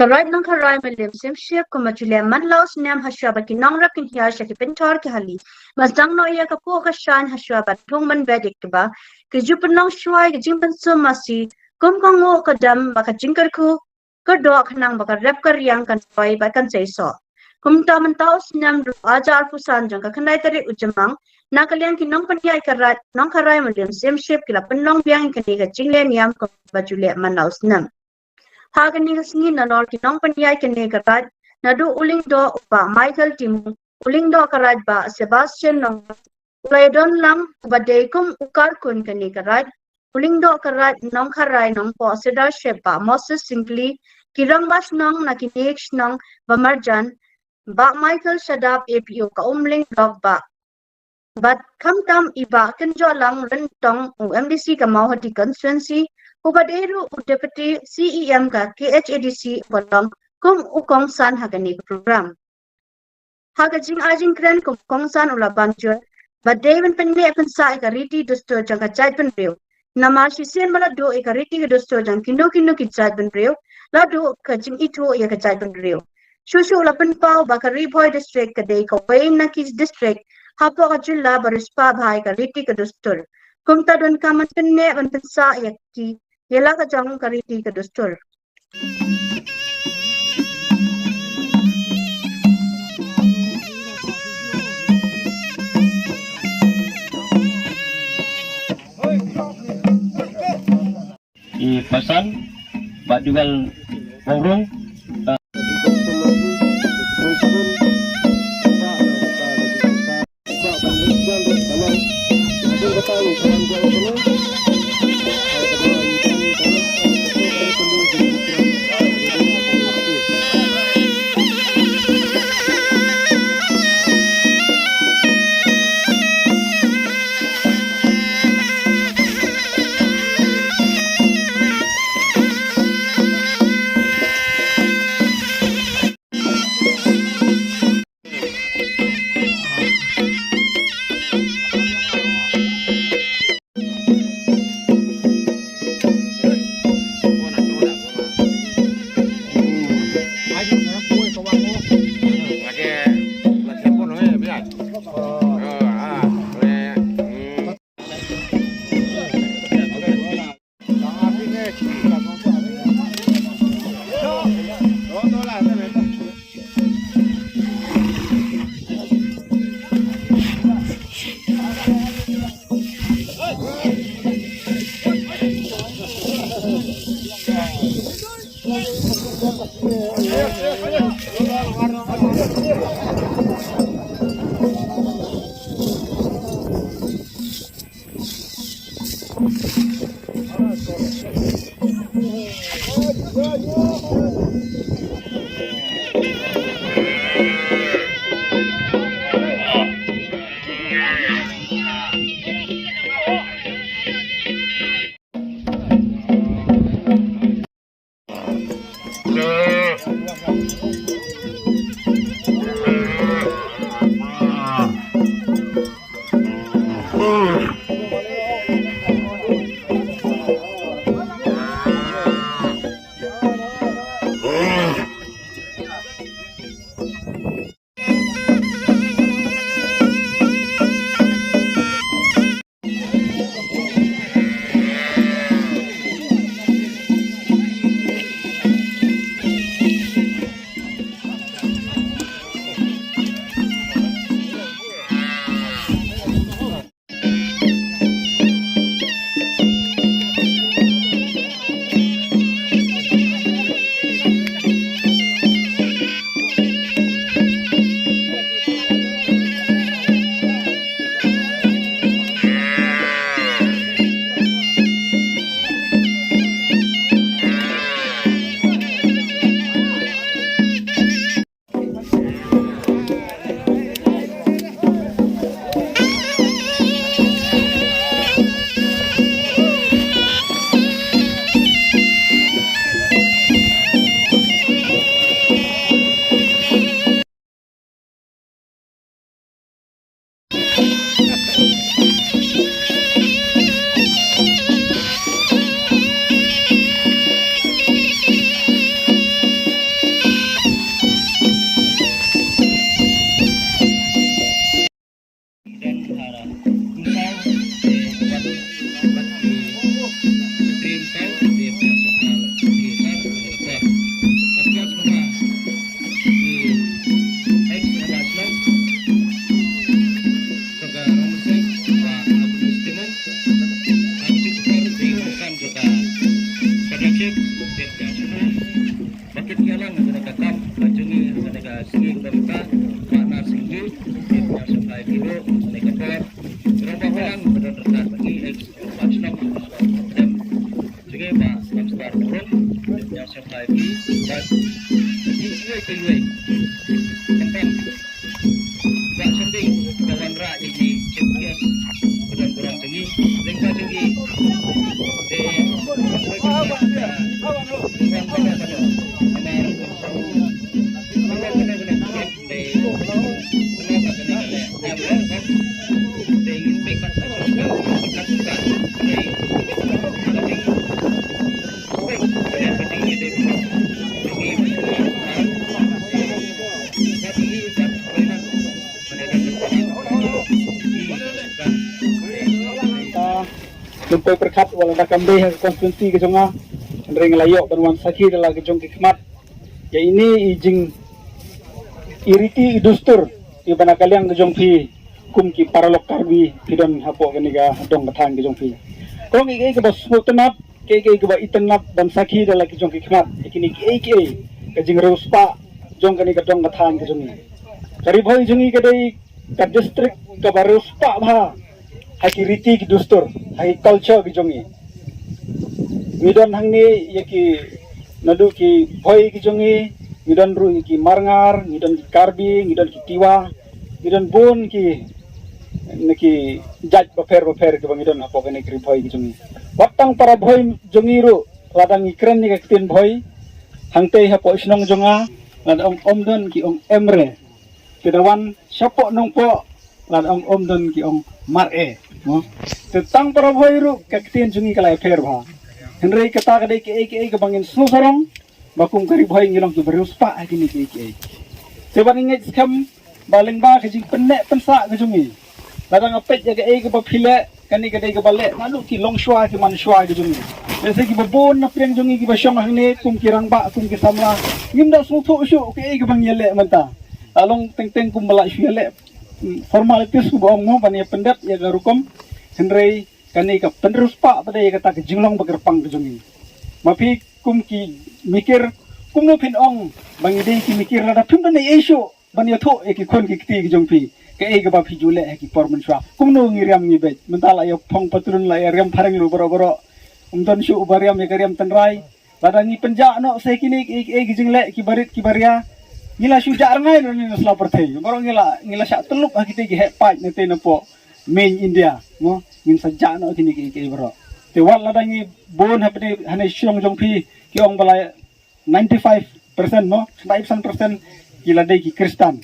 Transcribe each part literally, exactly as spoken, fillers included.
Ka Raid Nongkharai Mylliem Syiemship kumba ju leh man la u snem hashwa ba ki nongrep kin hiar sha ki pynthor ki hali. Ba sdang noh ïa ka pok ka shaiñ hashwa ban thung ban beit ïa kiba ki ju pynlong shuwa ïa ka jingpynsum masi kum ka nguh ka dem ba ka jingkyrkhu kyrdoh khnang ba ka rep ka riang kan poi bad kan seisoh. Kumta mynta u snem ruh ar hajar arphew san jong ka khyndai tarik u Jymmang, na ka liang ki nongpynïaid ka Raid Nongkharai Mylliem Syiemship ki la pynlong biang ïa kane ka jingleh niam kumba ju leh man la u snem. Ha kane ka sngi nalor ki nongpynïaid kane ka raid, naduh u lyngdoh u Bah Michael Timung, u lyngdoh ka raid Bah Sebastian Nongrang, u la ïadon lang uba dei kum u karkun kane ka raid, u lyngdoh ka raid Nongkharai Nongpoh Sirdarship Bah Moses Syngkli, ki rangbah shnong na kine ki shnong ba marjan, Bah Michael Shadap, A P O ka Umling Block, Bah bad khamtam i Bah Kynjohlang Ryntong, u M D C ka Mawhati Constituency, uba dei ruh u Deputy C E M ka K H A D C, uba long kum u kongsan ha kane ka program. Ha ka jingai jingkren kum u kongsan u la ban jur ba dei ban pynneh pynsah ïa ka riti dustur jong ka jaitbynriew. Namar shisien ba la duh ïa ka riti ka dustur jong kino kino ki jaitbynriew, la duh ka jingithuh ïa ka jaitbynriew. Shuh shuh la pynpaw ba ka Ri Bhoi District ka dei kawei na ki district hapoh ka jylla ba riewspah bha ïa ka riti ka dustur. Kumta donkam ban pynneh ban pynsah ïa ki ïa la ka jong ka riti ka dustur. I Pasan, Bah Dugal Bongrung, Ïa lang kane ka kam ka jong ngi, kane ka sngi ka dang ka, ba na sngi, ïa sngewbha ïa ki ruh, kane ka por. Kane ka por ba don ryngkat bad ngi, ex, ba shnong, ba shnong, ba shnong. Jong ngi ba Lamstar Burom, ïa sngewbha ïa ki, bad ki iwei pa iwei. Tang tang. Ba shong ding, ba wanrah ïa ki chief guest, ba don burom jong ngi, lyngba jong ngi. Te, Lympe pyrkhat wat lada kam dei ha ka constituency ka jong nga, hynrei nga la ïoh ban wan sakhi da la ka jong ki khmat ïa ine i jing, i riti i dustur, i ba na ka liang ka jong phi, kum ki paralok Karbi phi don hapoh kane ka dong ka thaiñ ka jong phi. Kong i, i kaba sngewtynnat, ki, ki, kiba itynnat ban sakhi da la ki jong ki khmat ïa kine kiei kiei ka jingriewspah jong kane ka dong ka thaiñ ka jong ngi. Ka Ri Bhoi jong ngi ka dei ka district kaba riewspah bha ha ki riti ki dustur, ha ki culture ki jong ngi. Ngi don hangne ïa ki, naduh ki Bhoi ki jong ngi, ngi don ruh ïa ki Marngar, ngi don ki Karbi, ngi don ki Tiwa, ngi don bun ki, na ki jait bapher bapher kiba ngi don hapoh kane ka Ri Bhoi ka jong ngi. Wat tang para Bhoi jong ngi ruh, lada ngi kren ïa ka ktien Bhoi, hangtei hapoh shnong jong nga, lada ong Omdon ki ong Emre. Te da wan shapoh Nongpoh, lada ong Omdon ki ong Mare. Mo? Te tang para Bhoi ruh ka ktien jong ngi ka la ïapher bha. Hynrei kata ka dei kiei kiei kaba ngin sngewsarong, ba kum ka Ri Bhoi ngi long kiba riewspah ha kine kiei kiei. Te ba ngi ngeit skhem ba lyngba ka jingpynneh pynsah ka jong ngi, lada nga peit ïa kaei kaba phi leh, kane ka dei kaba leh naduh ki longshuwa ki manshuwa ki jong ngi. Lehse kiba bun na pdeng jong ngi kiba shong hangne kum ki rangbah, kum ki samla, ngim da sngewthuh shuh kaei kaba ngi ïaleh mynta. La long teng teng kumba la shu ïaleh, mm, formalities kumba ong mo, ban ïa pyndep ïa ka rukom. Hynrei kane ka pynriewspah pat de ïa kata ka jinglong ba kyrpang ka jong ngi. Ma phi kum ki mikir, kumno phin ong ba ngi dei ki mikir lada phim don ei ei shuh ban ïathuh ïa ki khun ki kti ki jong phi kaei kaba phi ju leh ha ki por mynshuwa? Kumno ngi riam ngi beit? Mynta la ïa phong patlun, la ïa riam phareng ruh baroh baroh. Ym don shuh uba riam ïa ka riam tynrai. Lada ngi pynjah noh sa ïa kine kiei kiei ki jingleh kiba rit kiba ria, ngi la shu jah rngai noh na sla pyrthei. Baroh ngi la, ngi la shah tyllup ha kitei ki heh paid na tei na poh main India, mo, ngin sa jah noh kine kiei kiei baroh. Te wat lada ngi bun hapdeng hangne shnong jong phi ki ong ba la ninety five percent, mo, ninety five percent ki la dei ki Khristan.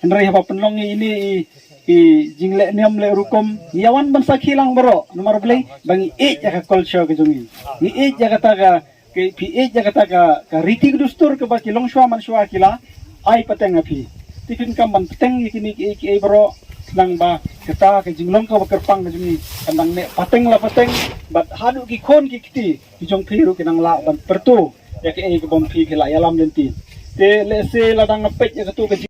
Hynrei haba pynlong ïa ine i, i jingleh niam leh rukom, ngi ïa wan ban sakhi lang baroh, namar balei? Ba ngi ïeit ïa ka culture ka jong ngi. Ngi ïeit ïa kata ka, ka, phi ïeit ïa kata ka, ka riti ka dustur kaba ki longshuwa manshuwa ki la ai pateng ha phi. Te phin kam ban pateng ïa kine kiei kiei baroh, khnang ba kata ka jinglong kaba kyrpang ka jong ngi kan dang neh pateng la pateng, bad haduh ki khun ki kti ki jong phi ruh kin nang lah ban pyrto ïa kaei kaba phi, phi la ïalam lynti. Te lehse lada nga peit ïa kato ka